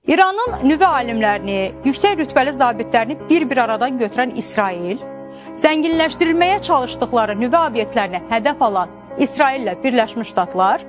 İranın nüvə alimlərini, yüksək rütbəli zabitlərini bir-bir aradan götürən İsrail, zənginləşdirilməyə çalışdıqları nüvə obyektlərini hədəf alan İsraillə Birləşmiş Ştatlar,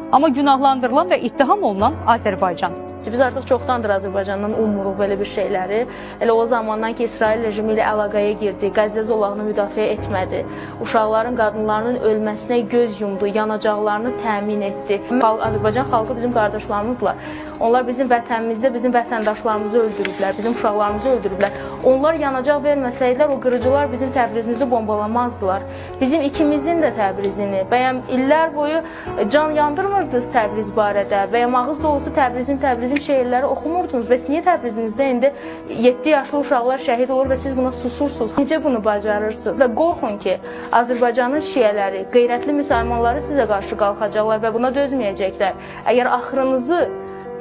amma günahlandırılan və ittiham olunan Azərbaycan. Biz artıq çoxdandır Azərbaycandan ummuruq belə bir şeyləri. Elə o zamandan ki, İsrail rejimi ilə əlaqəyə girdi, Qəzzə zolağını müdafiə etmədi, uşaqların, qadınlarının ölməsinə göz yumdu, yanacaqlarını təmin etdi. Azərbaycan xalqı bizim qardaşlarımızla, onlar bizim vətənimizdə bizim vətəndaşlarımızı öldürüblər, bizim uşaqlarımızı öldürüblər. Onlar yanacaq verməsəydilər, o qırıcılar bizim Təbrizimizi bombalamazdılar. Bizim ikimizin də Təbrizini, bəyəm illər boyu can yandırmırdınız Təbriz barədə, bəyəm ağız dolusu Təbrizim, Təbrizim şeirləri oxumurdunuz. Bəs niyə Təbrizinizdə indi 7 yaşlı uşaqlar şəhid olur və siz buna susursunuz? Necə bunu bacarırsınız? Və qorxun ki, Azərbaycanın şiələri, qeyrətli müsəlmanları sizə qarşı qalxacaqlar və buna dözməyəcəklər. Əgər axırınızı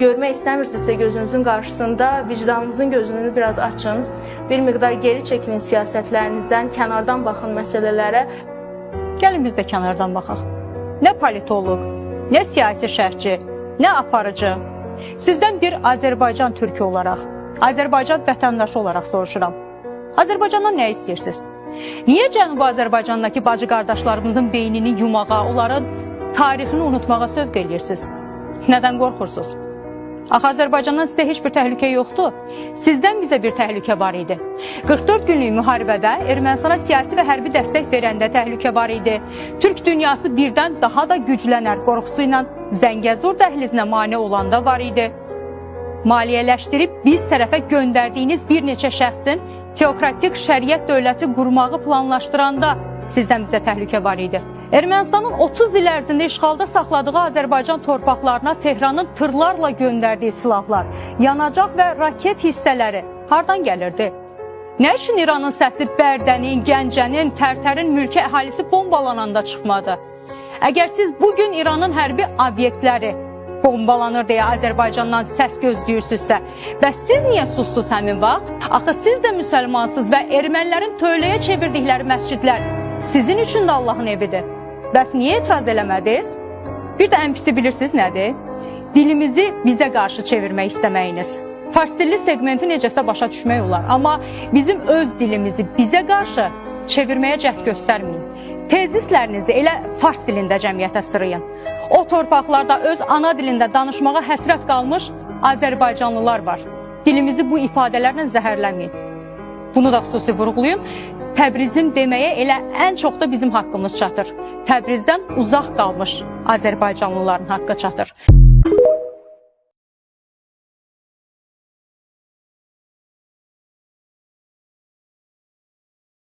görmək istəmirsinizsə gözünüzün qarşısında vicdanınızın gözünü biraz açın, bir miqdar geri çəkilin siyasətlərinizdən, kənardan baxın məsələlərə. Gəlin biz də kənardan baxaq. Nə politoloq, nə siyasi şərhçi, nə aparıcı. Sizdən bir Azərbaycan türkü olaraq, Azərbaycan vətəndaşı olaraq soruşuram. Azərbaycandan nə istəyirsiniz? Niyə Cənubi Azərbaycandakı bacı qardaşlarımızın beynini yumağa, onların tarixini unutmağa sövq eləyirsiniz? Nədən qorxursunuz? Axı Azərbaycandan sizə heç bir təhlükə yoxdur. Sizdən bizə bir təhlükə var idi. 44 günlük müharibədə Ermənistana siyasi və hərbi dəstək verəndə təhlükə var idi. Türk dünyası birdən daha da güclənər qorxusu ilə Zəngəzur dəhlizinə mane olanda var idi. Maliyyələşdirib biz tərəfə göndərdiyiniz bir neçə şəxsin teokratik şəriət dövləti qurmağı planlaşdıranda sizdən bizə təhlükə var idi. Ermənistanın 30 il ərzində işğalda saxladığı Azərbaycan torpaqlarına Tehranın tırlarla göndərdiyi silahlar, yanacaq və raket hissələri hardan gəlirdi? Nə üçün İranın səsi Bərdənin, Gəncənin, Tərtərin mülki əhalisi bombalananda çıxmadı? Əgər siz bugün İranın hərbi obyektləri bombalanır deyə Azərbaycandan səs gözləyirsizsə, bəs siz niyə susdunuz həmin vaxt? Axı siz də müsəlmansınız və ermənilərin tövləyə çevirdikləri məscidlər sizin üçün də Allahın evidir. Bəs niyə etiraz eləmədiniz? Bir də ən pisi bilirsiniz nədir? Dilimizi bizə qarşı çevirmək istəməyiniz. Fars dilli segmenti necəsə başa düşmək olar, amma bizim öz dilimizi bizə qarşı çevirməyə cəhd göstərməyin. Tezislərinizi elə fars dilində cəmiyyətə sırayın. O torpaqlarda öz ana dilində danışmağa həsrət qalmış Azərbaycanlılar var. Dilimizi bu ifadələrlə zəhərləməyin. Bunu da xüsusi vurğulayım. Təbrizim deməyə elə ən çox da bizim haqqımız çatır. Təbrizdən uzaq qalmış Azərbaycanlıların haqqı çatır.